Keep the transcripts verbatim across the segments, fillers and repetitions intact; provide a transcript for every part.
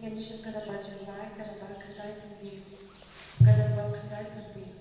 Ïa sha ka namba jingïaleh, ka namba khyndai phew hynriew, ka namba khyndai phew hynriew.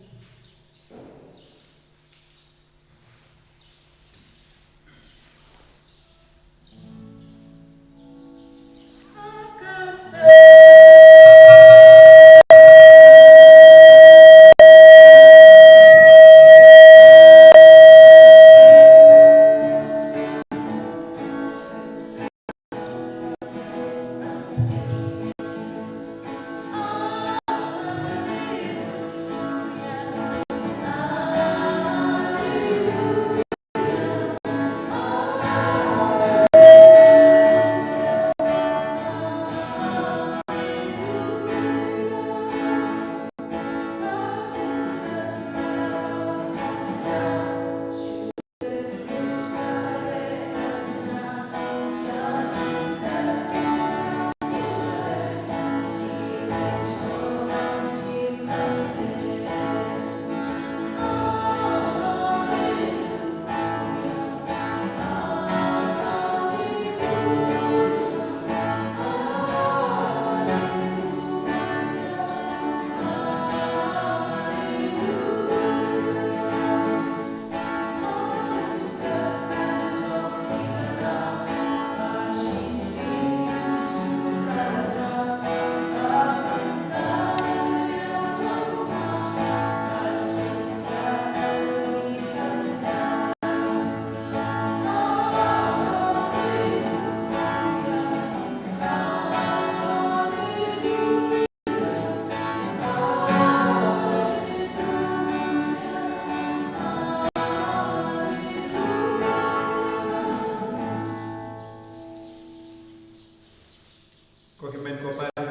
Ko hynmen ko para,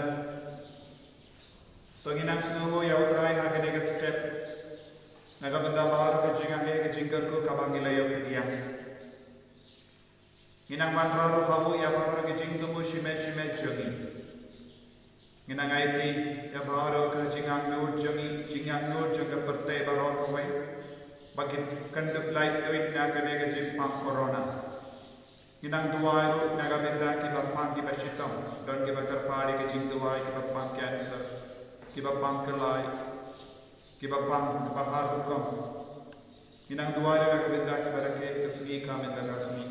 to ngin nang sngewnguh ïa U Trai ha kane ka step, na ka bynta baroh ka jingaiei, ka jingkyrkhu kaba ngi la ïoh pdiang. Ngin nang wanrah ruh ha U ïa baroh ka jingthmu shimet shimet jong ngi. Ngin nang aiti ïa baroh ka jingangnud jong ngi, jingangnud jong ka pyrthei baroh kawei, ba kin dup lait luid na kane ka jingpang corona. Ngin nang duwai ruh na ka bynta kiba pang kiba shitom, don kiba kyrpad ïa ka jingduwai, kiba pang cancer, kiba pang kyllai, kiba pang, kiba har hukum. Ngin nang duwai ruh na ka bynta kiba rakhe ka sngi ka mynta ka sngi.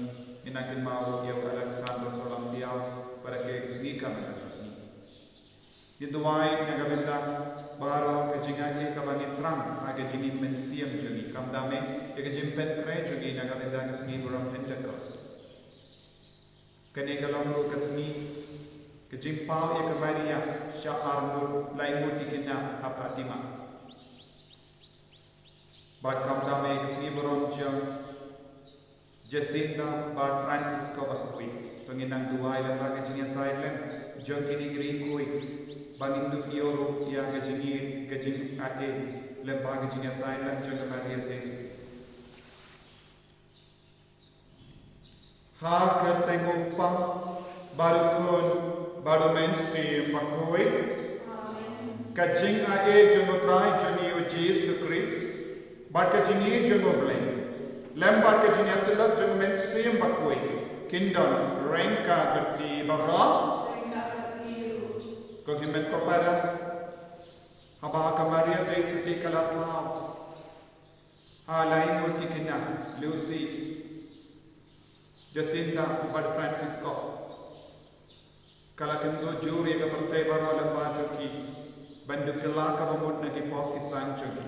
Ngin nang kynmaw ruh ïa u Alexander Solampiaw, ba rakhe ka sngi ka mynta ka sngi. Ngin duwai na ka bynta baroh ka jingaiei kaba ngi thrang ha ka jingim mynsiem jong ngi, khamtam eh ïa ka jingpynkhreh jong ngi na ka bynta ka sngi burom Pentecost. Kane ka long ruh ka sngi ka jingpaw ïa ka Maria sha arngut, lai ngut ki khynnah ha Fatima. Bad khamtam eh ka sngi burom jong Jacinta bad Francisco bakhuid. To ngin nang duwai lyngba ka jingïasaid lem jong kine ki riewkhuid, ba ngin dup ïoh ruh ïa ka jingïeit, ka jingaiei lyngba ka jingïasaid lem jong ka Maria Theisotti. Ha ka kyrteng U Kpa, bad U Khun, bad U Mynsiem Bakhuid. Amen. Ka jingaiei jong U Trai jong ngi U Jisu Khrist, bad ka jingïeit jong U Blei, lem bad ka jingïasyllok jong U Mynsiem Bakhuid, kin don ryngkat bad phi baroh. Ryngkat bad phi ruh. Ko hynmen ko para, haba ka Maria Theisotti ka la paw ha lai ngut ki khynnah, Lucy, Jacinta bad Francisco, ka la kynduh jur ïa ka pyrthei baroh lyngba jong ki ban duh kylla kaba mut na ki pop ki san jong ki,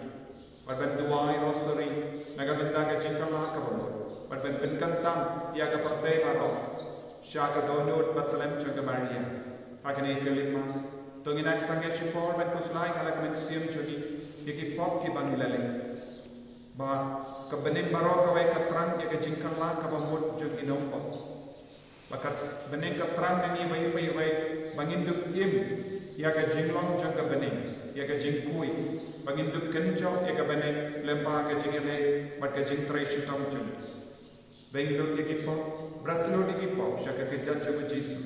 bad ban duwai rosary na ka bynta ka jingkylla kaba mut, bad ban pynkyntang ïa ka pyrthei baroh sha ka dohnud bathylliem jong ka Maria. Ha kane ka lymman, to ngin nang sangeh shipor ban khuslai ha la ka mynsiem jong ngi ïa ki pop kiba ngi la leh. Ba ka bneng baroh kawei ka thrang ïa ka jingkylla kaba mut jong ki nongpop. Ba ka bneng ka thrang na ngi iwei pa iwei ba ngin dup im ïa ka jinglong jong ka bneng, ïa ka jingkhuid, ba ngin dup kynjoh ïa ka bneng lyngba ka jingïaleh bad ka jingtrei shitom jong ngi. Ba ngin lut ïa ki pop, bret lut ïa ki pop sha ka kjat jong U Jisu,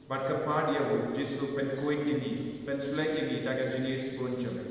bad kyrpad ïa U Jisu pynkhuid ïa ngi, pynshlei ïa ngi da ka jingïeit bun jong U.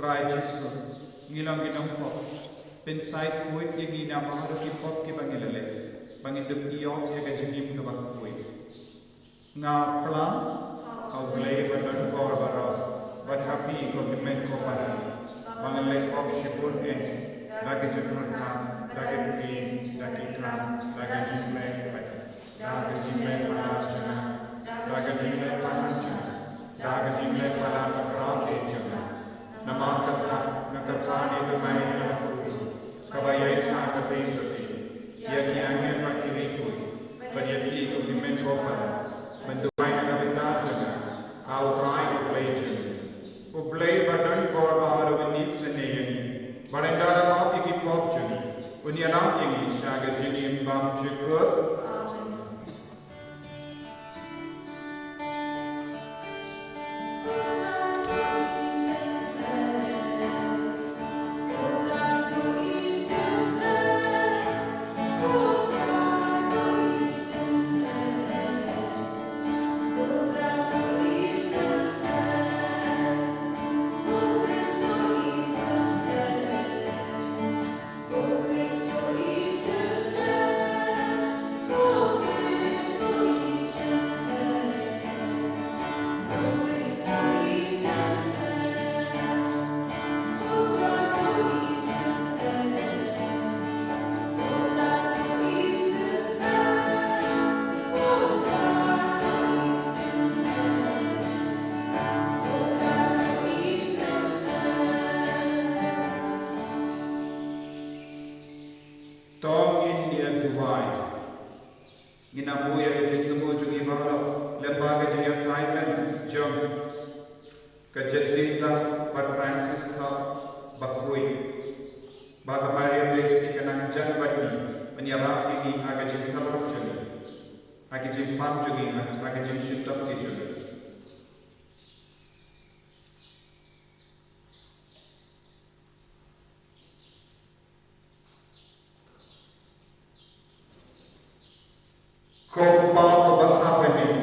Trai Jisu, ngi long ki nongpop, pynsait khuid ïa ngi namar ki pop kiba ngi la leh, ba ngin dup ïoh ïa ka jingim kaba khuid. Nga pla ha U Blei ba don bor baroh, bad ha phi ko hynmen ko para, ba nga leh pop shibun eh, da ka jingpyrkhat, da ka ktien, da ki kam, da ka jingleh, da ka jingleh palat jong nga, da ka jingleh palat jong nga, da ka jingleh palat bakhraw eh jong nga. Namar kata nga kyrpad ïa ka Maria ha khun, kaba ïaishah kyrteng sotti ïa ki angel bad ki riewkhuid, bad ïa phi ko hynmen ko para, ban duwai na ka bynta jong nga ha U Trai U Blei jong ngi. U Blei ba don bor baroh un isynei ïa ngi, bad un da la map ïa ki pop jong ngi, un ïalam ïa ngi sha ka jingim bymjukut. Amen. To ngin ïa duwai. Ngin ïa buh ïa ka jingthmu jong ngi baroh lyngba ka jingïasaid jong ka Jacinta bad Francisca bakhuid, ba ka Maria Theisotti kan nang jan bad ngi, ban ïarap ïa ngi ha ka jingtharai jong ngi, ha ka jingpang jong ngi, ha ka jingshitom jong ngi. Ko Kpa uba ha bneng,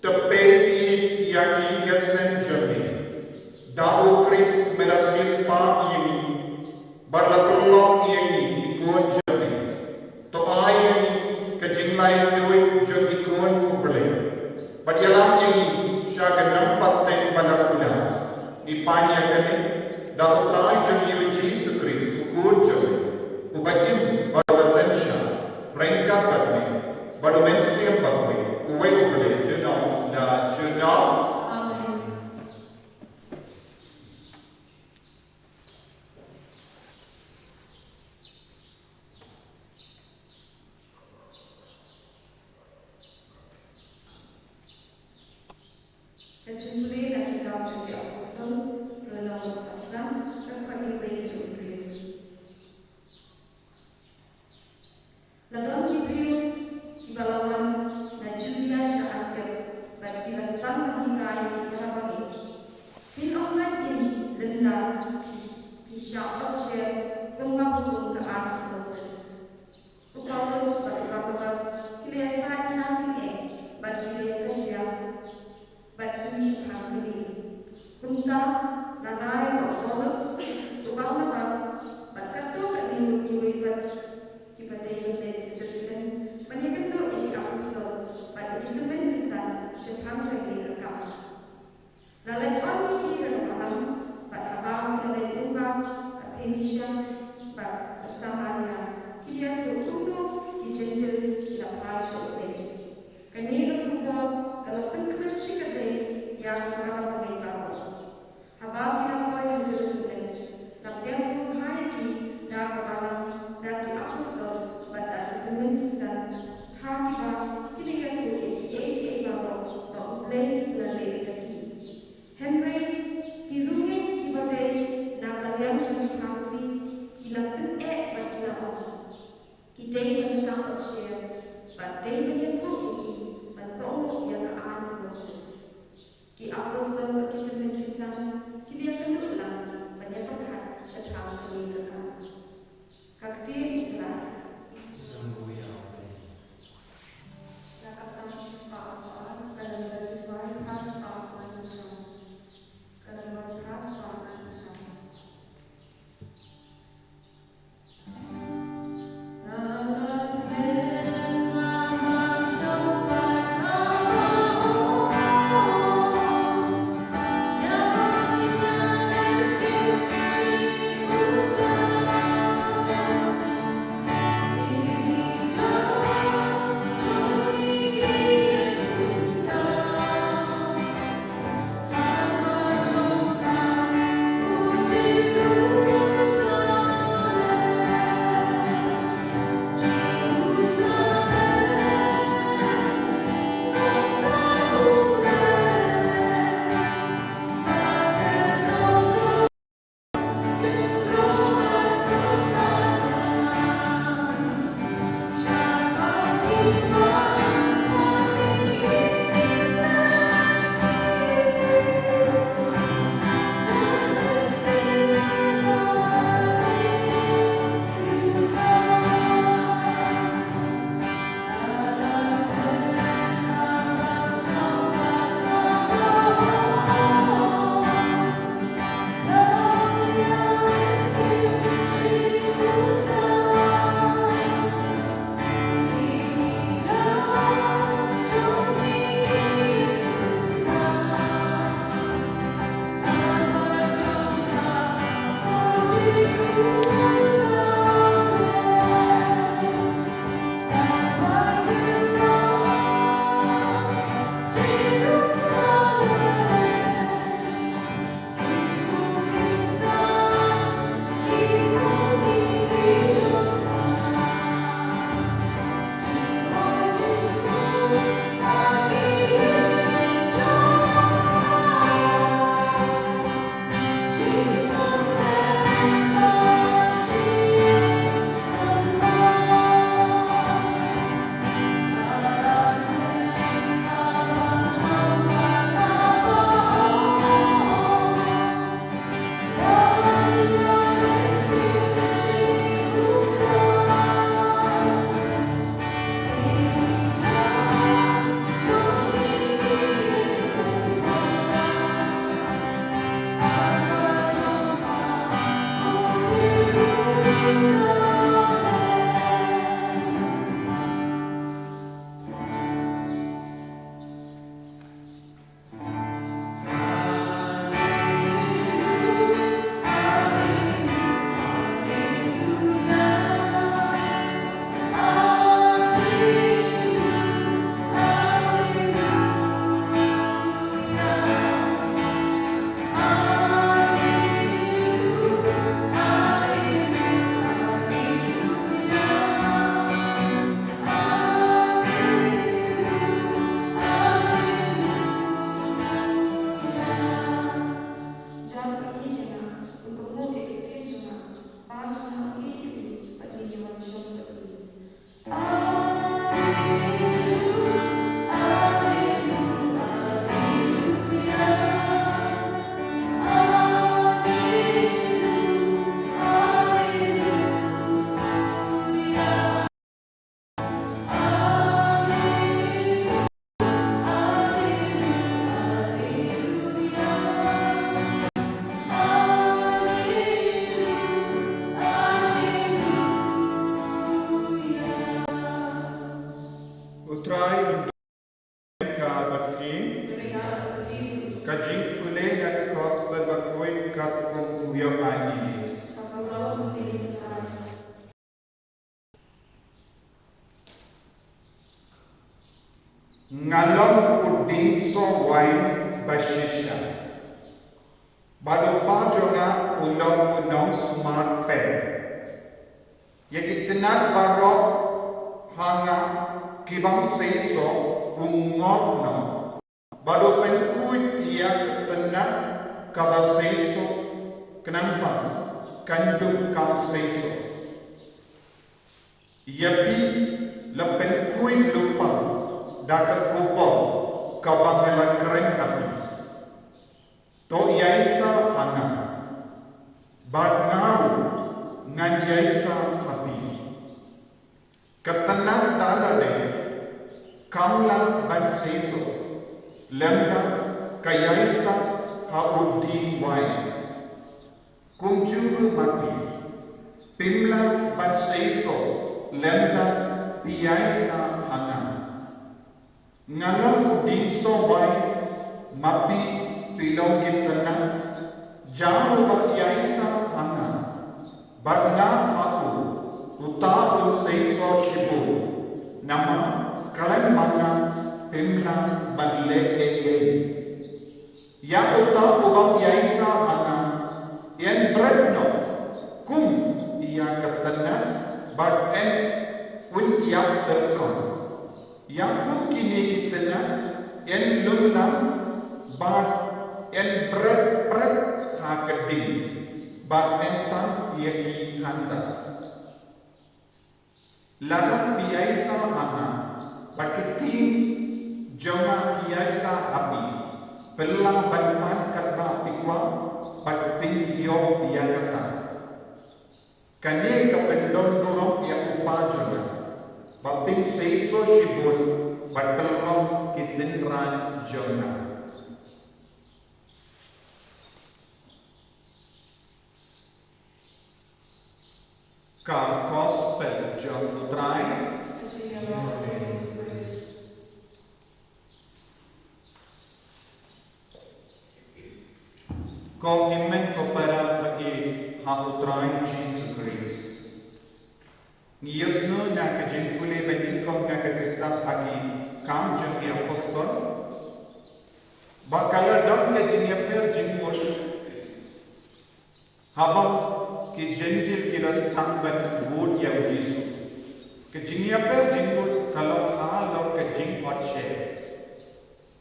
to peit ïa ki ngi ka seng jong me. Da U Khrist me la siewspah ïa ngi, bad la pynlong ïa ngi ki khun jong me. To ai ïa ngi ka jinglait duh jong ki khun U Blei, bad ïalam ïa ngi sha ka nongpynim ba la kular. Ngi pan ïa kane da U Trai jong ngi U Jisu Khrist, U Khun jong me, uba im bad uba synshar ryngkat bad me bad U Mynsiem Bakhuid, uwei U Blei junom la junom. Amen. Ka jingpule na Ki Kam jong ki Apostol, ka lynnong kaba khatsan, ka dkhot khatwei haduh khathynriew. La don ki briew kiba la wan na Judia sha Antiok, bad ki la sdang ban hikai ïa ki para bangeit. Phin ym lait im lynda phi shah ot sher kumba ka hukum ka ai ha u Moses. U Paulus bad u Barnabas ki la ïasaid hangne bad ki la ïakajia bad ki shipang kine. Kumta la rai ba u Paulus, u Barnabas bad katto katne ruh kiwei pat kiba dei ban leit sha Jerusalem ban ïakynduh ïa ki apostol. U Trai un don ka bad phi. Ka jingpule na ka gospel bakhuid katkum u Ïoannis. Nga long u dieng soh wain bashisha, bad u Kpa jong nga u long u nongsumar pep. Ïa ki tnat baroh ha nga ki bym seisoh u ngop noh, bad u pynkhuid ïa ka tnat kaba seisoh, khnang ba kan duh kam seisoh. Ïa phi la pynkhuid lypa da ka kpoh kaba nga la kren ha phi. To ïaisah ha nga, bad nga ruh ngan ïaisah ha phi. Ka tnat da lade kam lah ban seisoh lymda ka ïaisah ha u dieng wain. Kumjuh ruh ma phi, phim lah ban seisoh lymda phi ïaisah ha nga. Nga long u dieng soh wain, ma phi phi long ki tnat. Jar uba ïaisah ha nga bad nga ha u, uta un seisoh shibun, namar khlem ma nga phim lah ban leh ei ei. Ïa uta u bym ïaisah ha nga yn bret noh kum ïa ka tnat, bad yn, un ïap tyrkhong. Ïa kum kine ki tnat yn lum lang bad yn bret pret ha ka ding, bad yn tang ïa ki hangta. Lada phi ïaisah ha nga, bad ki ktien jong nga ki ïaisah ha phi, phin lah ban pan katba phi kwah, bad phin ïoh ïa kata. Kane ka pyndon burom ïa u Kpa jong nga, ba phin seisoh shibun bad pynlong ki synran jong nga. Ka Gospel jong u Trai. Ko hynmen ko para ba ïeit ha u Trai Jisu Khrist. Ngi ïohsngew na ka jingpule ba nyngkong na ka kitab ha ki Kam jong ki Apostol, ba ka la don ka jingïapher jingmut haba ki Jentil ki la sdang ban bud ïa u Jisu. Ka jingïapher jingmut ka long halor ka jingotsher.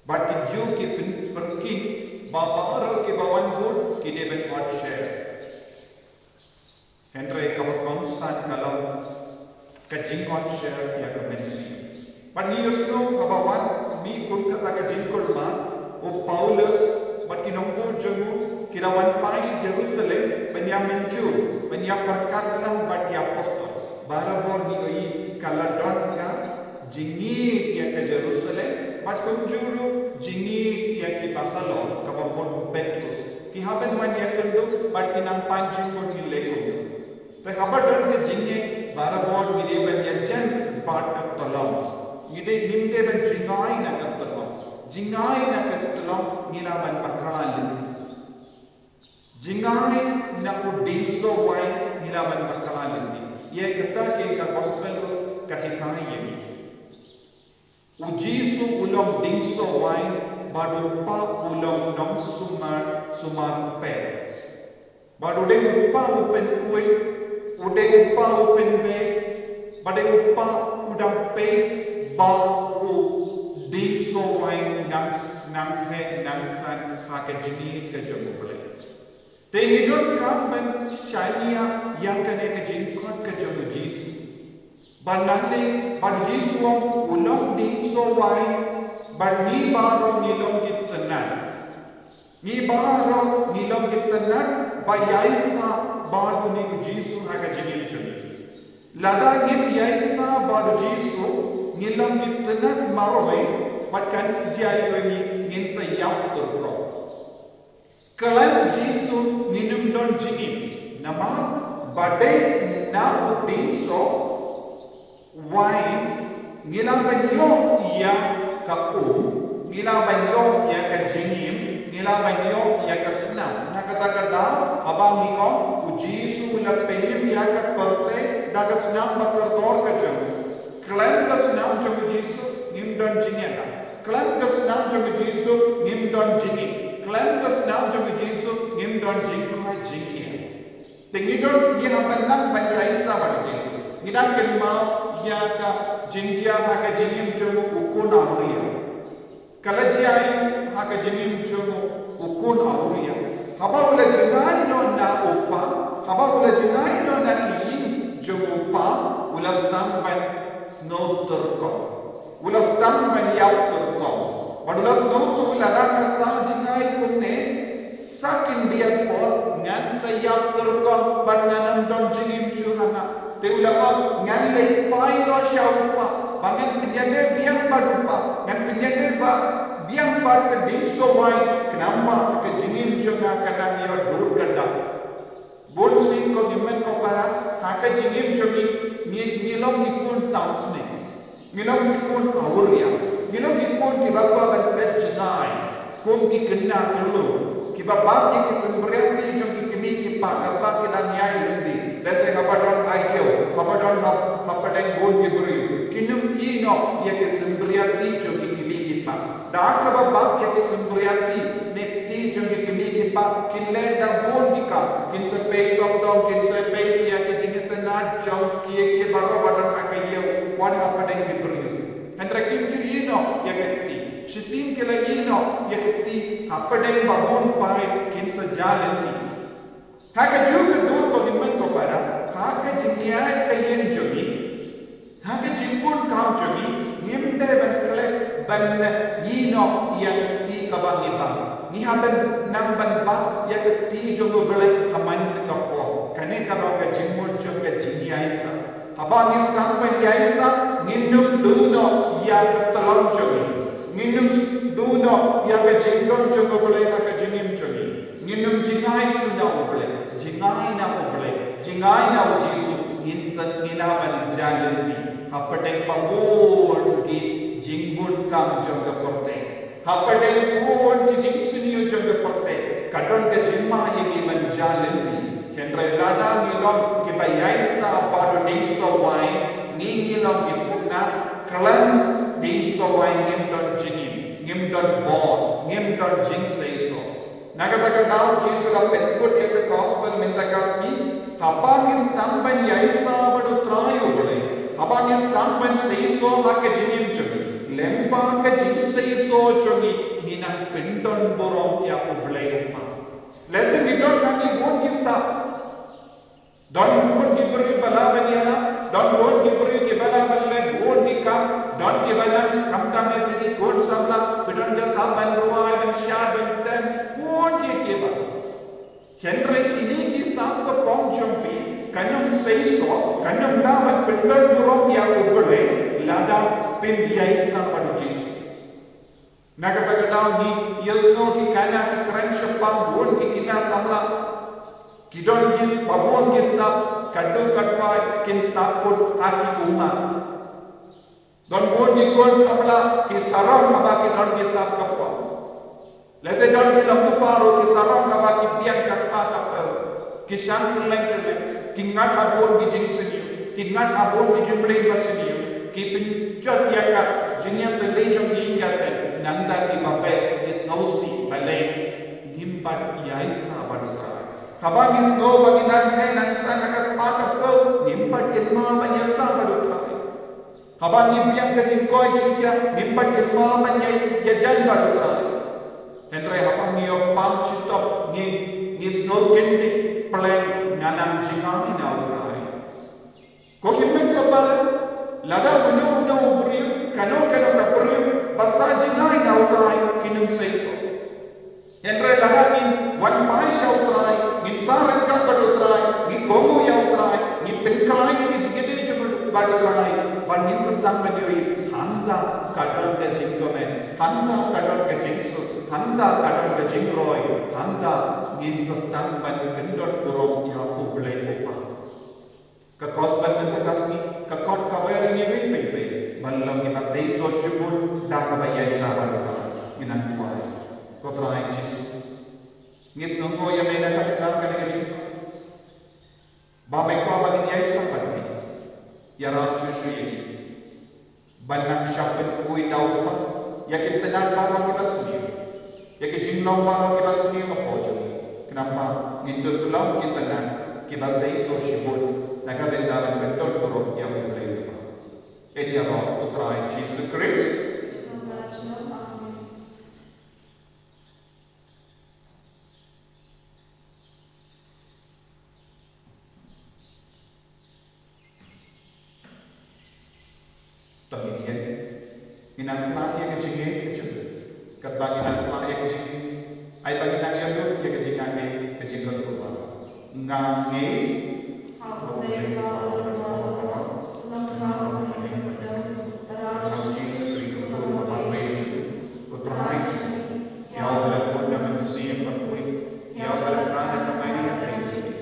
Bad ki Jiw ki pyn-, pyrkhat ba baroh kiba wan bud ki dei ban otsher. Hynrei kaba kongsan ka long ka jingotsher ïa ka mynsiem. Bad ngi ïohsngew haba wan mih kum kata ka jingkulmar, u Paulus bad ki nongbud jong u ki la wan phai sha Jerusalem ban ïa mynjur, ban ïa pyrkhat lang bad ki apostol. Barabor ngi ïohi ka la don ka jingïeit ïa ka Jerusalem, bad kumjuh ruh jingïeit ïa kiba halor, kaba mut u Petrus. Ki hap ban wan ïakynduh bad ki nang pan jingmut, ngi leh kumno? Te haba don ka jingïeit, barabor ngi dei ban ïajan bad ka tyllong. Ngi dei, ngim dei ban jngai na ka tyllong. Jngai na ka tyllong ngi lah ban bakla lynti. Jngai na u dieng soh wain ngi lah ban bakla lynti. Ïa kata ka gospel ruh ka hikai ïa ngi. U Jisu u long dieng soh wain, bad u Kpa u long nongsumar, sumar pep. Bad u dei u Kpa u pynkhuid, u dei u Kpa u pynbeit, bad u dei u Kpa u dang peit ba u dieng soh wain u nang, nang heh nang san ha ka jingïeit ka jong U Blei. Te ngi donkam ban shaniah ïa kane ka jingkhot ka jong u Jisu. Ba nangne, ba u Jisu u ong u long dieng soh wain, ba ngi baroh ngi long ki tnat. Ngi baroh ngi long ki tnat ba ïaisah bad une u Jisu ha ka jingim jong ngi. Lada ngim ïaisah bad u Jisu, ngi long ki tnat marwei, bad kan sa jia ïa ngi, ngin sa ïap tyrkhong. Khlem u Jisu ngin ym don jingim, namar ba dei na u dieng soh wain Ngi lah ban ïoh ïa ka um, ngi lah ban ïoh ïa ka jingim, ngi lah ban ïoh ïa ka snam. Na kata ka daw, haba ngi ong, u Jisu u la pynïap ïa ka pyrthei da ka snam ba kordor ka jong u. Khlem ka snam jong u Jisu ngim don jingïada. Khlem ka snam jong u Jisu ngim don jingim. Khlem ka snam jong u Jisu ngim don jingkoit jingkhiah. Te ngi don, ngi hap ban nang ban ïaisah bad u Jisu. Ngi dang kynmaw ïa ka jingjia ha ka jingim jong u khun awria. Ka la jia ha ka jingim jong u khun awria. Haba u la jngai noh na u kpa, haba u la jngai noh na ki ïing jong u kpa, u la sdang ban sngew tyrkhong. U la sdang ban ïap tyrkhong. Bad u la sngewthuh, lada nga sa jngai kumne, sa khyndiat por ngan sa ïap tyrkhong bad ngan ym don jingim shuh ha nga. Te u la ong, ngan leit phai noh sha u kpa, ba ngan pynïadei biang bad u kpa, ngan pynïadei ba biang bad ka dieng soh waiñ, khnang ba ka jingim jong nga kan nang ïoh dur kyrdan. Bun sien ko hynmen ko para, ha ka jingim jong ngi, ngi, ngi long ki khun thaw snem. Ngi long ki khun awria. Ngi long ki khun kiba kwah ban peit jngai kum ki khynnah khyllung, kiba bam ïa ki sympriahti jong ki kmie ki kpa katba ki dang ïaid lynti. Lehse haba don aïu, haba don hap, hapdeng bun ki briew, kin ym ïehnoh ïa ki sympriahti jong ki kmie ki kpa. Da kaba bam ïa ki sympriahti ne kti jong ki kmie ki kpa, kin leh da bun ki kam, kin sa pei sawdong, kin sa pei ïa ki jingitynnad jong ki, ki baroh ba don ha ka ïew, wan hapdeng ki briew. Hynrei kim ju ïehnoh ïa ka kti. Shisien ki la ïehnoh ïa ka kti, hapdeng ba bun paid kin sa jia lynti. Ha kajuh ka dur ko hynmen ko para, ha ka jingïaid ka ïing jong ngi, ha ka jingbun kam jong ngi, ngim dei ban klet ban ïehnoh ïa ka kti kaba ngi bam. Ngi hap ban nang ban bat ïa ka kti jong U Blei ha man ka por. Kane ka long ka jingmut jong ka jingïaisah. Haba ngi sdang ban ïaisah, ngin ym duh noh ïa ka tlot jong ngi. Ngin ym duh noh ïa ka jingdon jong U Blei ha ka jingim jong ngi. Ngin ym jngai shuh na U Blei, jngai na U Blei, jngai na U Jisu, ngin sa, ngin hap ban jia lynti. Hapdeng ba bun ki jingbun kam jong ka pyrthei. Hapdeng bun ki jingsniew jong ka pyrthei, ka don ka jingma ïa ngi ban jia lynti. Hynrei lada ngi long kiba ïaisah bad u dieng soh waiñ, ngi, ngi long ki khynnah khlem dieng soh waiñ, ngim don jingim, ngim don bor, ngim don jingseisoh. Na kata ka daw U Jisu u la pynkut ïa ka gospel mynta ka sngi, haba ngi sdang ban ïaisah bad U Trai U Blei, haba ngi sdang ban seisoh ha ka jingim jong ngi, lyngba ka jingseisoh jong ngi, ngin nang pyndon burom ïa U Blei U Kpa. Lehse ngi don ha ngi bun ki sap. Don bun ki briew ba lah ban ïalap, don bun ki briew kiba lah ban leh bun ki kam, don kiba nang khamtam ïa phi ki khun samla, phi don ka sap ban rwai, ban shad, ban tem, bun ki kiba. Hynrei kine ki sap ka pong jong phi kan ym seisoh, kan ym lah ban pyndon burom ïa U Blei lada phim ïaisah bad U Jisu. Na kata ka daw ngi ïohsngew ki khynnah ki kren shaphang bun ki khynnah samla. Ki don ki ba bun ki sap, katto katne kin sap kut ha ki ummat. Don bun ki khun samla ki sarong haba ki don ki sap ka por. Lehse don ki longkmie ruh ki sarong haba ki biang ka spah ka por. Ki shang kylleng kylleng, ki ngat ha bun ki jingsniew, ki ngat ha bun ki jingmlien basniew, ki pynjot ïa ka jingïatylli jong ki ïing ka sem, nangta kiba beh ki sngewsih balei ngim pat ïaisah bad U Trai. Haba ngi sngew ba ngi nang heh nang san ha ka spah ka por, ngim pat kynmaw ban ïaisah bad U Trai. Haba ngi biang ka jingkoit jingkhiah, ngim pat kynmaw ban ïa, ïajan bad U Trai. Hynrei haba ngi ïoh pang shitom, ngi, ngi sngew kyndiah, pleng nga nang jngai na U Trai. Ko hynmen ko para, lada uno uno u briew, kano kano ka briew ba sa jngai na U Trai, kin ym seisoh. Hynrei lada ngin wan phai sha U Trai, ngin sa ryngkat bad U Trai, ngi kohnguh ïa U Trai, ngi pynkhlaiñ ïa ka jingïadei jong ngi bad U Trai, bad ngin sa sdang ban ïohi, hangta ka don ka jingkmen, hangta ka don ka jingsuk, hangta ka don ka jingroi, hangta ngin sa sdang ban pyndon burom ïa U Blei U Kpa. Ka gospel mynta ka sngi ka khot kawei ïa ngi iwei pa iwei ban long Ba sa ïoh shibun da kaba ïaishah bad U Trai. Ngin nang duwai. Ko Trai Jisu, ngi sngewthuh ïa me na ka bynta kane ka jingkut. Ba me kwah ba ngin ïaishah bad me. Ïarap shuh shuh ïa ngi ban nang shah pynkhuid da U Kpa ïa ki tnat baroh kiba sniew, ïa ki jinglong baroh kiba sniew hapoh jong ngi. Khnang ba ngin duh glum ki tnat kiba sa ïoh shibun na ka bynta ban pynduh burom ïa U Blei U Kpa. Ïa kane ruh U Trai Jisu Khrist. Amen. To ngin ïeng, ngin nang pynlait ïa ka jingngeit ka jong ngi. Katba ngin nang pynlait ïa ka jingngeit, ai ba ngin nang ïa lut ïa ka jingngeit, ka jingkyrkhu ba, nga ngeit ha U Blei Uba u don baroh, u nongthaw, u nongïalam, u Trai Jisu Khrist uba U Blei jong ngi, U Trai jong ngi, ïa uba la kut na ka mynsiem bakhuid, ïa uba la kha na ka Maria ka Joseph,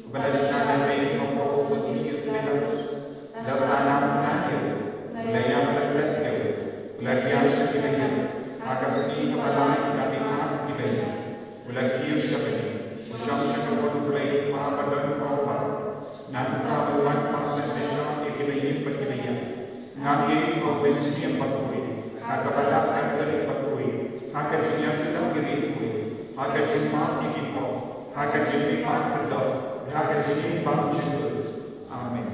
uba la shah na ka ïing hapoh u Pontius Pilatus, la sahnarphna ïa u, la ïap, la klet ïa u, la kyiad sha ki ba ïap, ha ka sngi kaba lai la mih noh na ki ba ïap, u la kiew sha bneng, u shong sha ka mut U Blei Uba ba don ha u baroh. Nangta un wan pat ban pynshoi ïa ki ba ïeit bad ki ba ïap. Nga ngeit ha U Mynsiem Bakhuid, ha ka Balang Katholik bakhuid, ha ka jingïasyrdoh ïa ki riewkhuid, ha ka jingmap ïa ki pop, ha ka jingmihpat kyrdoh, ha ka jingim bymjukut. Amen.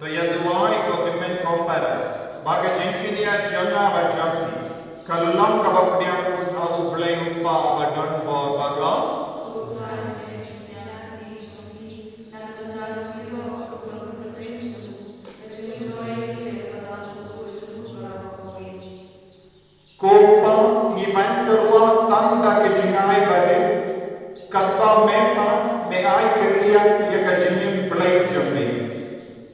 To ïa duwai ko hynmen ko para, ba ka jingkynnoh jong nga bad jong phi kan long kaba pdiang ha U Blei U Kpa ba don bor baroh. Ko Kpa, ngi ban tyrwa tang da ka jingai barit, katba me pat me ai kyrliang ïa ka jingim Blei jong me.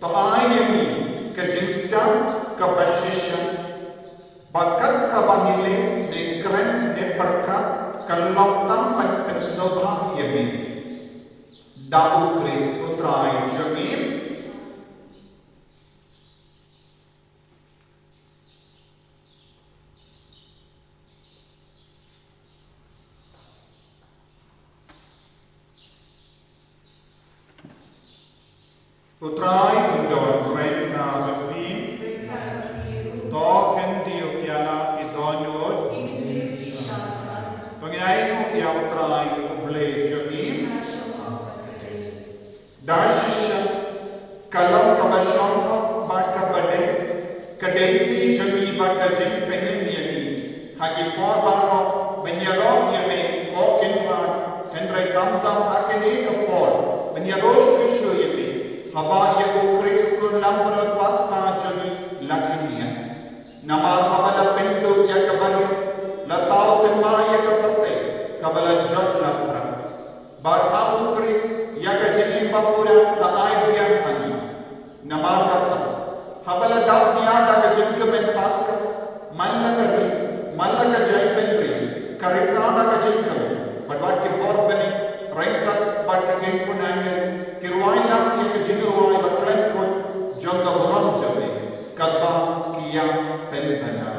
To ai ïa ngi ka jingstad kaba shisha, ba kat kaba ngi leh ne kren ne pyrkhat kan long tang ban pynsngewbha ïa me. Da U Khrist U Trai jong ngi. U Trai un don ryngkat bad phi. To khyndiat ïa la ki dohnud. To ngin ai nguh ïa U Trai U Blei jong ngi. Da shisha ka long kaba shong hok bad kaba dei, ka dei ti jong ngi bad ka jingpynïeng ïa ngi ha ki por baroh ban ïaroh ïa me, ko Kynrad. Hynrei khamtam ha kane ka por ban ïaroh shuh shuh ïa me, haba ïa U Khrist u Khun langbrot Paskha jong ngi la khyndiat. Namar haba la pynduh ïa ka barieh, la thaw thymmai ïa ka pyrthei kaba la jot la pyrshah. Bad ha U Khrist ïa ka jingim bapura la ai biang ha ngi. Namar kata, haba la dap nia da ka jingkmen Paskha, man la ka ri, man la ka jaitbynriew, ka risa da ka jingkmen, bad wat ki bor bneng ryngkat bad ki kynhun angel ki rwai lang ïa ka jingrwai ba khlem kut jong ka burom jong me, kaba ki ïa pynbna.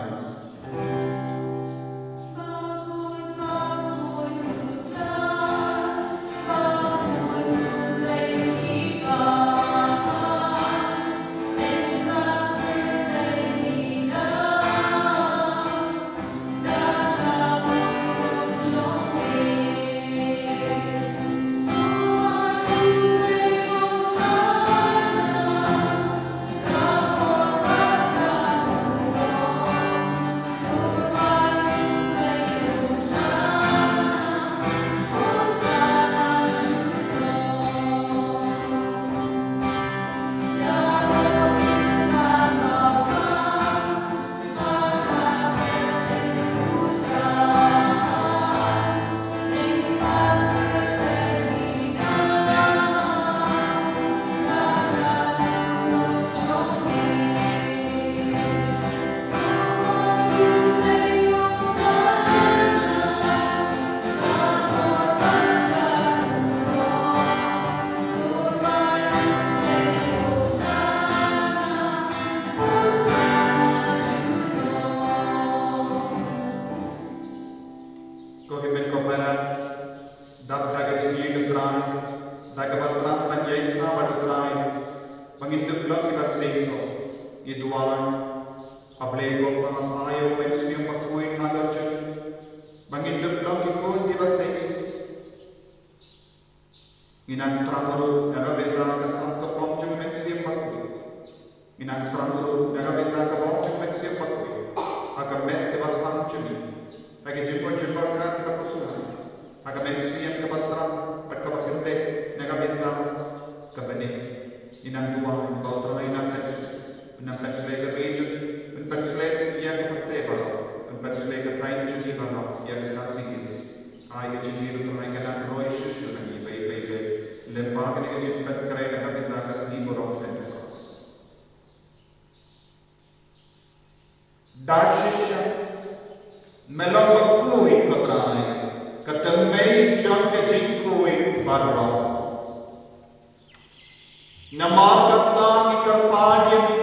Ko hynmen ko para, dap da ka jingïeit U Trai, da kaba thrang ban ïaisah bad U Trai, ba ngin dup long kiba seisoh. Ngi duwai, A Blei ko Kpa, phah ïa U Mynsiem Bakhuid halor jong ngi, ba ngin dup long ki khun kiba seisoh. Ngin nang thrang ruh na ka bynta ka sam ka bor jong U Mynsiem Bakhuid. Ngin nang thrang ruh na ka bynta ka bor jong U Mynsiem Bakhuid ha ka met kaba phang jong ngi, ha ki jingmut jingpyrkhat kiba khuslai, ha ka mynsiem kaba thrang bad kaba kyndit na ka bynta ka bneng. Ngin nang duwai ba U Trai un nang pynshlei, un nang pynshlei ka ri jong ngi, un pynshlei ïa ka pyrthei baroh, un pynshlei ka thaiñ jong ngi baroh ïa ka Khasi Hills. Ai ka jingïeit U Trai ka nang roi shuh shuh ha ngi beit beit beit lyngba kane ka jingpynkhreh na ka bynta ka sngi burom Pentekost. Da shisha me long bakhuid, ko Trai, ka thymmei jong ka jingkhuid baroh. Namar kata ngi kyrpad ïa me,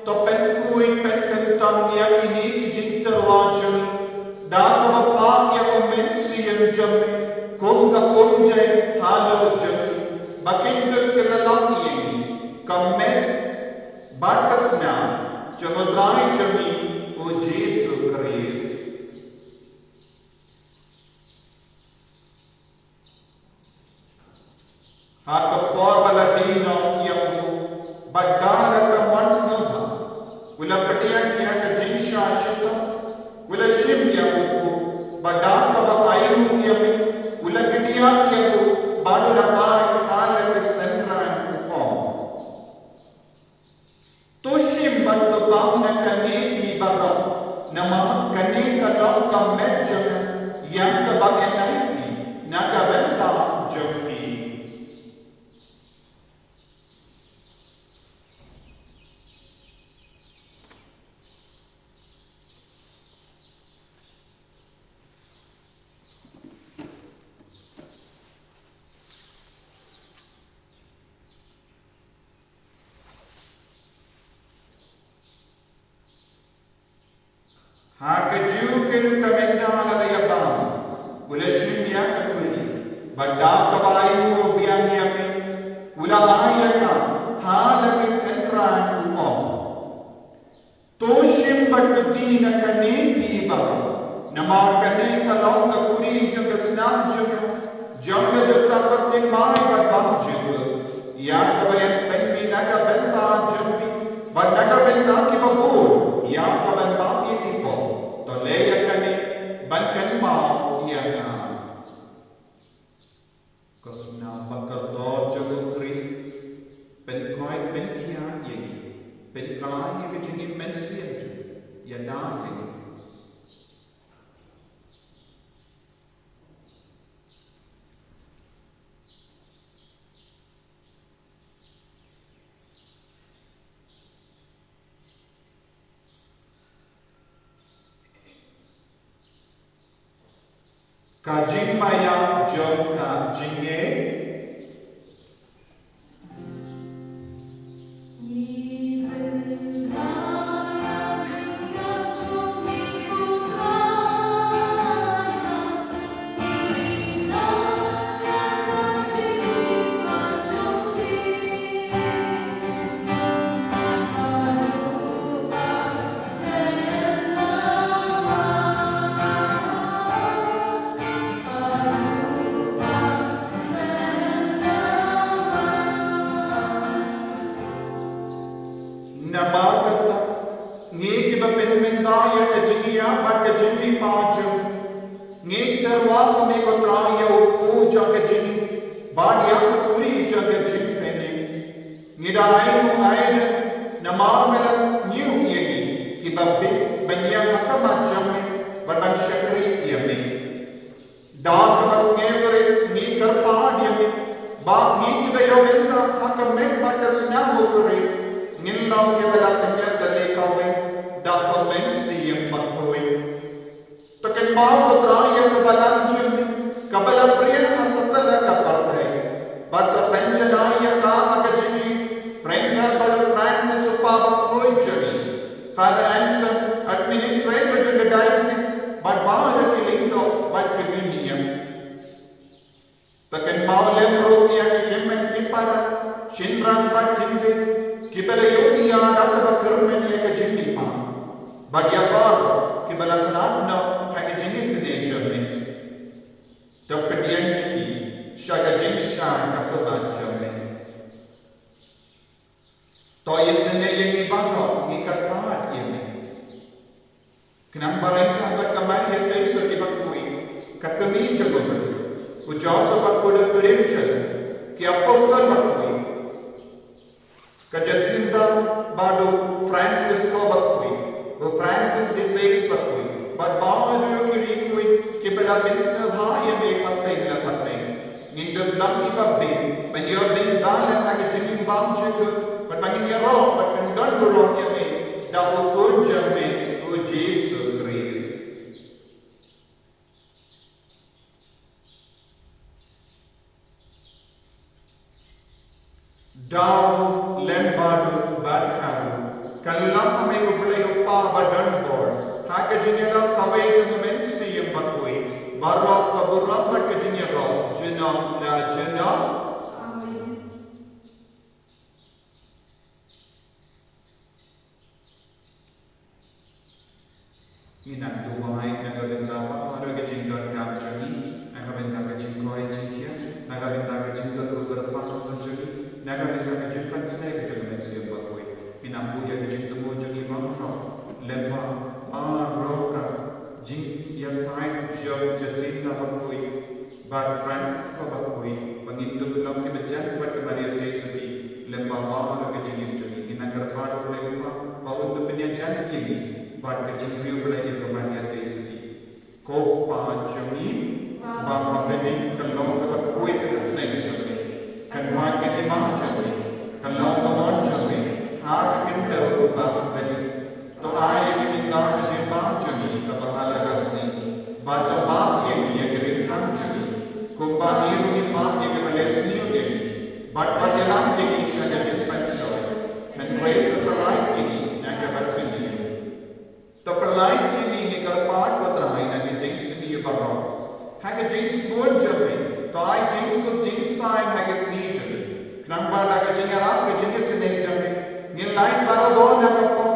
to pynkhuid pynkyntang ïa kine ki jingtyrwa jong ngi da kaba phah ïa U Mynsiem jong me kum ka umjait halor jong ngi, ba kin dup ki la long ïa ngi ka met bad ka snam jong U Trai jong ngi U Jisu Khrist. Ha ka por ba la die noh ïa u, bad da la ka mon sngewbha u la pdiang ïa ka jingshah shitom, u la shim ïa u kup, bad da kaba ainguh ïa me u la kdiah ïa u, bad u la ai ha la ki synran, u ong: To shim bad to bam na kane phi baroh, namar kane ka long ka met jong nga, ïa kaba ai phi na ka bynta jong phi. Ha kajuh ka mynta la la ïa bam, u la shim ïa ka kuri, bad da kaba ainguh biang ïa me, u la ai ïa ka ha na kane phi baroh. Namar kane ka long ka kuri jong ka snam jong nga, jong ka jingtyrwa tyngkai bad bam jingmut, ïa kaba yn pynmih na ka bynta jong phi bad na ka bynta kiba bun, ïa kaban map ïa ki pop. To leh ïa kane ban kynmaw ïa nga. Ka snam ba kordor jong u Khrist, pynkoit pynkhiah ïa ngi, pynkylla ïa ka jingim mynsiem jong ngi, ïada ïa ngi. Ka jingmaïa jong ka jingngeit. Namar kata, ngi kiba pynmynta ïa ka jingïap bad ka jingmihpat jong ngi, ngi tyrwa ha me ko Trai ïa u kpu jong ka jingim bad ïa ka kuri jong ka jingpynïap. Ngi da ainguh ailad namar me la sniew ïa ngi kiba bit ban ïeng ha khmat jong me bad ban shakri ïa me. Da kaba sngewrit ngi kyrpad ïa me ba ngi kiba ïoh bynta ha ka met bad ka snam u Khrist ngin long kiba la pynïap da leh kawei da ka Mynsiem Bakhuid. To kynmaw ko Trai ïa ka balang jong me kaba la pyrshah ha satlak ka pyrthei, bad to pynjanai ïa ka ha ka jingïeit ryngkat bad u Francis u kpa bakhuid jong ngi, Father Anselm, administrator jong ka diocese, bad baroh ki lyngdoh bad ki riewniam. To kynmaw lem ruh ïa ki hynmen ki para, shynrang bad kyntien, kiba la ïohi ïa ka kaba kyrmen ïa ka jingmihpat, bad ïa baroh kiba la khlad noh ha ka jingisynei jong me. To pdiang ïa ki sha ka jingshai bakhuid jong me. To isynei ïa ngi baroh, ngi kyrpad ïa me. Khnang ba ryngkat bad ka Maria Theisotti bakhuid, ka kmie jong u Blei, u Joseph bakhuid u kurim jong u, ki apostol bakhuid, ka Jacinta bad u Francisco bakhuid, u Francis de Sales bakhuid, bad baroh ki riewkhuid kiba la pynsngewbha ïa me pateng la pateng. Ngin dup long kiba bit ban ïoh bynta lem ha ka jingim bymjukut, bad ba ngin ïaroh bad kyndon burom ïa me da u Khun jong me, u Jisu Khrist. Da u lem bad u bad ka ruh, kylla ha me U Blei U Kpa badon bor, ha ka jingïada kawei jong u Mynsiem Bakhuid, baroh ka burom bad ka jingïaroh junom la junom. Amen. Ngin nang duwai na ka bynta baroh ki jingdonkam jong ngi, na ka bynta ka jingkoit jingkhiah, na ka bynta ka jingkyrkhu kyrpang jong ngi, na ka bynta ka jingpynsngew ka jong u Mynsiem Bakhuid. Ngin nang buh ïa ki jingthmu jong ngi baroh, lem bad baroh ka jingïasaid jong Jacinta bakhuid bad Francisco bakhuid, ba ngin dup long kiba jan bad ka Maria Theisotti, lem bad baroh ka jingim jong ngi. Ngin nang kyrpad ïa U Blei U Kpa ba un dup pynïajan ïa ngi bad ka jingriewblei ïa ka Maria Theisotti. Ko Kpa jong ngi ba ha bneng, kan long kaba khuid ka kyrteng jong me, kan wan ka hima jong me, kan long ka mon jong me ha ka khyndew kumba ha bneng. To ai ïa ngi mynta ka jingbam jong ngi kaba ha la ka sngi, bad to map ïa ngi ïa ki riewkam jong ngi, kumba ngi ruh ngi map ïa kiba leh sniew ïa ngi, bad wat ïalam ïa ngi sha ka jingpynshoi, hynrei to pyllait ïa ngi na kaba sniew. To pyllait ïa ngi, ngi kyrpad ko Trai, na ka jingsniew baroh, ha ka jingsbun jong me, to ai jingsuk jingsaiñ ha ka sngi jong me, khnang ba da ka jingïarap ka jingisynei jong me, ngin lait barabor na ka pop,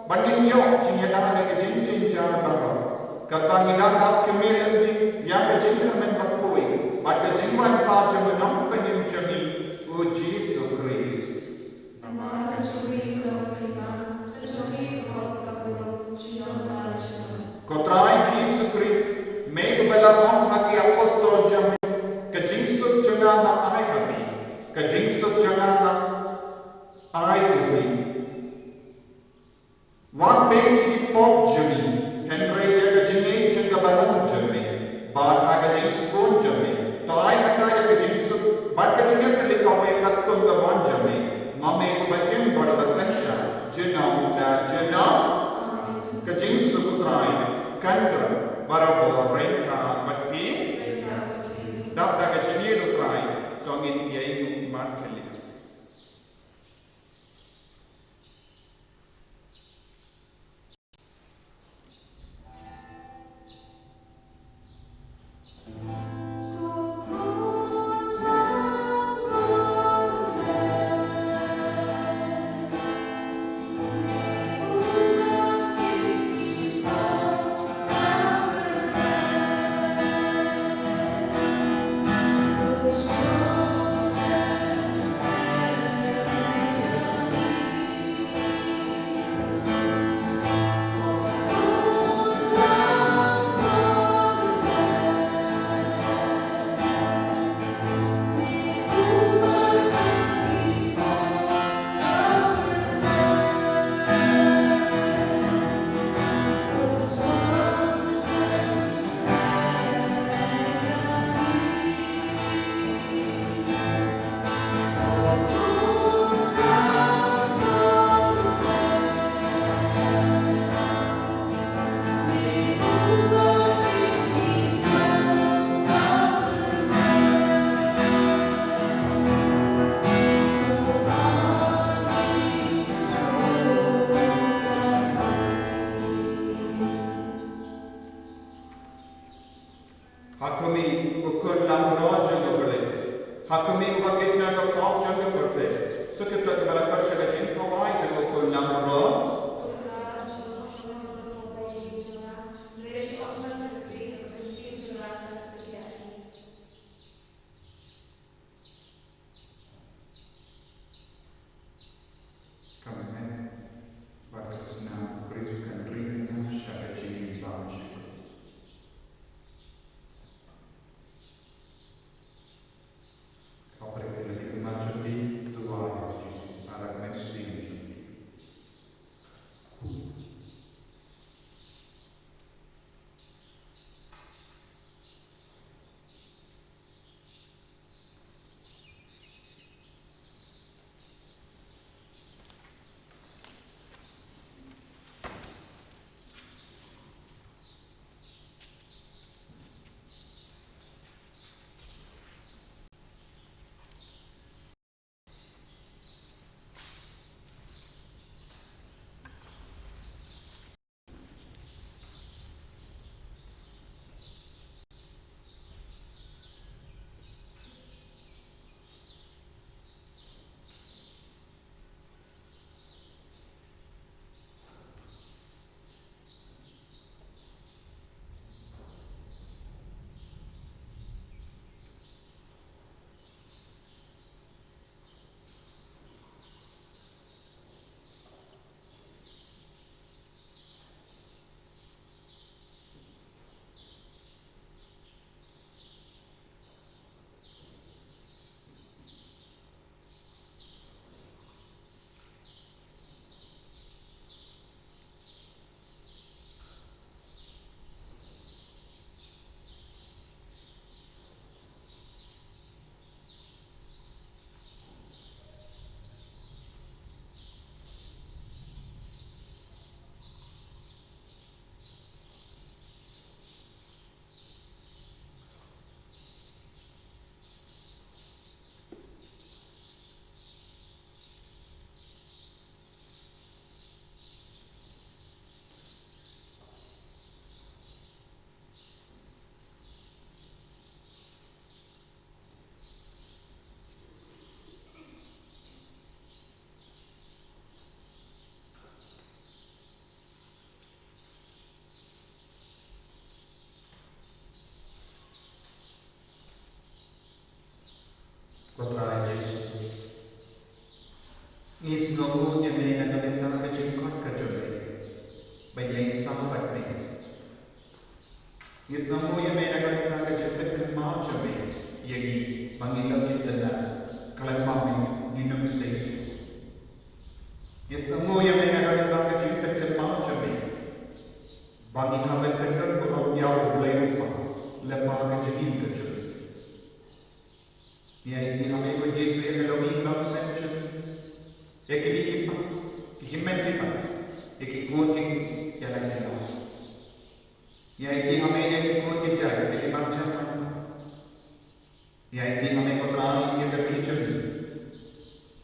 bad ngin ïoh jingïada na ka jingjynjar baroh. Katba ngi la dap kmie lynti ïa ka jingkyrmen bakhuid bad ka jingwan pat jong u Nongpynim jong ngi, u Jisu Khrist. Namar ka jong ngi ka long ka hima, ka jong ngi ka long ka burom, jingdon ka jong ngi. Ko Trai Jisu Khrist, me uba la ong ha ki apostol jong me, ka jingsuk jong nga nga ai ha phi, ka jingsuk jong nga nga ai ha phi. Wat beh ïa ki pop jong ngi, hynrei ïa ka jingngeit jong ka balang jong me, bad ha ka jingsbun jong me, to ai ha ka ïa ka jingsuk bad ka jingïatylli kawei katkum ka mon jong me, ma me uba im bad uba synshar, junom la junom. Amen. Ka jingsuk u Trai kan don barabor ryngkat bad phi. Dap da ka jingïeit u Trai, to ngin ïainguh markhylliang. Ha khmih, ko khun lamro jong ka pyrthei. Ha khmih, uba kit na ka pop jong ka pyrthei. Suk ïa kito kiba la kut sha ka jingkhawai jong ko khun lamro. Ka met bad ka snam u Khrist kan ring ïa nga sha ka jingim bymjukut. Khublei ïa ki khmat jong ki, duwai ïa u Jisu, sa la ka mynsiem jong ki. Ko Trai Jisu, ngi sngewnguh ïa me na ka bynta ka jingkoit ka jong me ban ïaisah bad me. Ngi sngewnguh ïa me na ka bynta ka jingpynkynmaw jong me ïa ngi ba ngin long ki tynnad, khlem ma me ngin ym sei shuh. Ngi sngewnguh ïa me na ka bynta ka jingpynkynmaw jong me ba ngi hap ban pynlong burom ïa U Blei Uba lyngba ka jingim ka jong ngi. Ngi aiti ha me ko Jisu ïa ka longïing longsem jong ngi, ïa kine ki paid, ki hynmen ki paid, ïa ki kur ki, ïa la ki la. Ngi aiti ha me ïa ki kur ki jait, ïa ki marjan. Ngi aiti ha me ko Trai ïa ka ri jong ngi,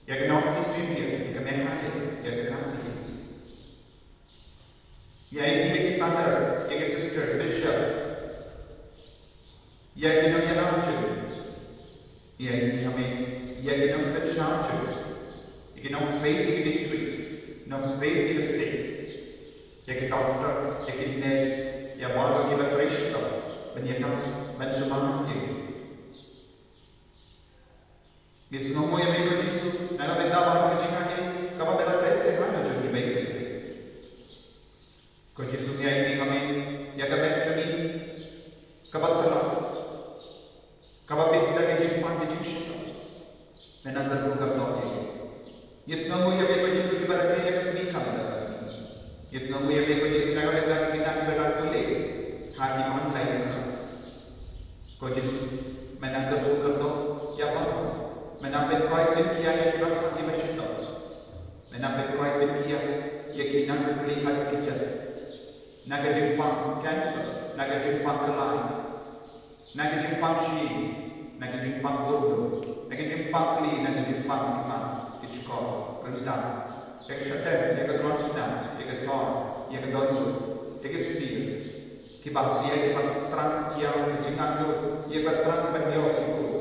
ïa ka North East India, ïa ka Meghalaya, ïa ka Khasi Hills. Ïa ki, ïa ki father, ïa ki sister, bishop, ïa ki nongïalam jong ngi. Ïa ki, ïa me, ïa ki nongsynshar jong ngi, ïa ki nongpeit ïa ki district, nongpeit ïa ki state, ïa ki doctor, ïa ki nurse, ïa baroh kiba trei shitom ban ïa kam, ban sumar ïa ngi. Ngi sngewnguh ïa me ko Jisu na ka bynta baroh ka jingaiei kaba me la teh sha ka jong ngi Blei. Ko Jisu, ngi aiti ha me ïa ka met jong ngi kaba tlot, kaba bit da ka jingpang ka jingshitom. Me nang kyrkhu kyrdoh ïa ngi. Ngi sngewnguh ïa me ko Jisu kiba rakhe ïa ka sngi khamtam ka sngi. Ngi sngewnguh ïa me ko Jisu na ka bynta ki khynnah kiba la pule ha ki online class. Ko Jisu, me nang kyrkhu kyrdoh ïa baroh. Me nang pynkoit pynkhia ïa kiba khang kiba shitom. Me nang pynkoit pynkhia ïa ki na ka kli bad ka kjat, na ka jingpang cancer, na ka jingpang klai, na ka jingpang shyieng, na ka jingpang burdum, na ka jingpang kli, na ka jingpang ki mat ki shkor, ryndang, ïa ka shadem, ïa ka klon snam, ïa ka thor, ïa ka dohnud, ïa ka stir, kiba, ïa kiba thrang ïa ka jingangnud, ïa kiba thrang ban ïoh ki kur,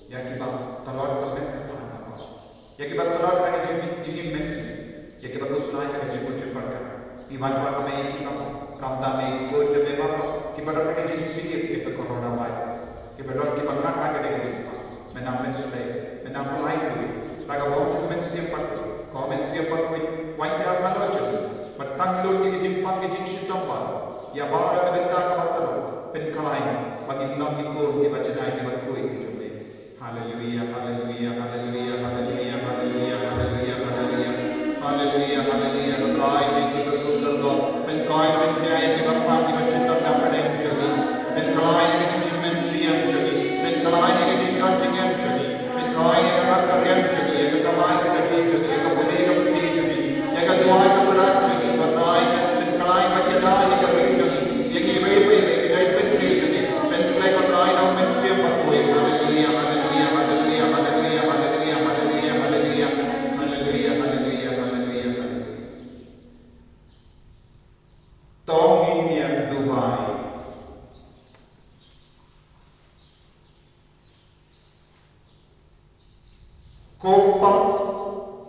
ïa kiba tlot ka met ka phad baroh. Ïa kiba tlot ha ka jing, jingim mynsiem, ïa kiba khuslai ha ka jingmut jingpyrkhat. Ngi wan pat ha me ïa kiba, khamtam ïa ki kur jong me baroh kiba don ha ka jingsngewsih ïa ka coronavirus, kiba don kiba ngat ha kane ka jingpang. Me nang pynshlei, me nang pynlait ruh ïa ka bor jong ka mynsiem bakhuid, ko Mynsiem Bakhuid, wan ïa ka halor jong ngi, bad tang lut ïa ka jingpang ka jingshitom baroh ïa baroh na ka bynta kaba tlot. Pynkhlaiñ ba ngin long ki kur kiba janai kiba khuid ki jong me. Haleluia, haleluia, haleluia. Ko Trai Jisu, kyrkhu kyrdoh, pynkoit pynkhia ïa kiba pang kiba shitom na ka pdeng jong ngi. Pynkylla ïa ka jingim mynsiem jong ngi. Pynkylla ïa ka jingdon jingem jong ngi. Pynkylla ïa ka rat ka riam jong ngi, ïa ka kamai ka kajih jong ngi, ïa ka pule ka puthi jong ngi, ïa ka duwai ka mrad jong ngi. Ko Trai, pynkylla bad ïada ïa ka ri jong ngi. Ïa ngi iwei pa iwei, ïa ka jaitbynriew jong ngi. Pynshlei, Ko Trai, da U Mynsiem Bakhuid. Haleluia, haleluia, haleluia. To ngin ïa duwai. Ko Pa,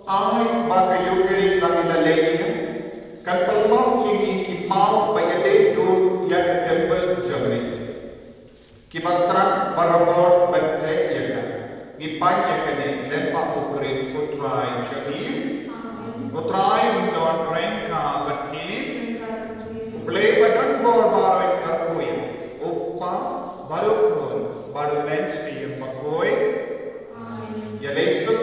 ai ba ka Eukharist ba ngi la leh ïa kan pynlong ïa ngi ki paw ba ïadei dur ïa ka templ jong me. Kiba thrang barabor ban treh ïa ka. Ngi peit ïa kane lyngba U Khrist U Trai jong ngi. Amen. U Trai un don ryngkat bad ngi. Ryngkat bad ngi. U Blei ba don bor baroh un kyrkhu ïa ngi. U Kpa bad U Khun bad U Mynsiem Bakhuid. Amen. Ïa leit suk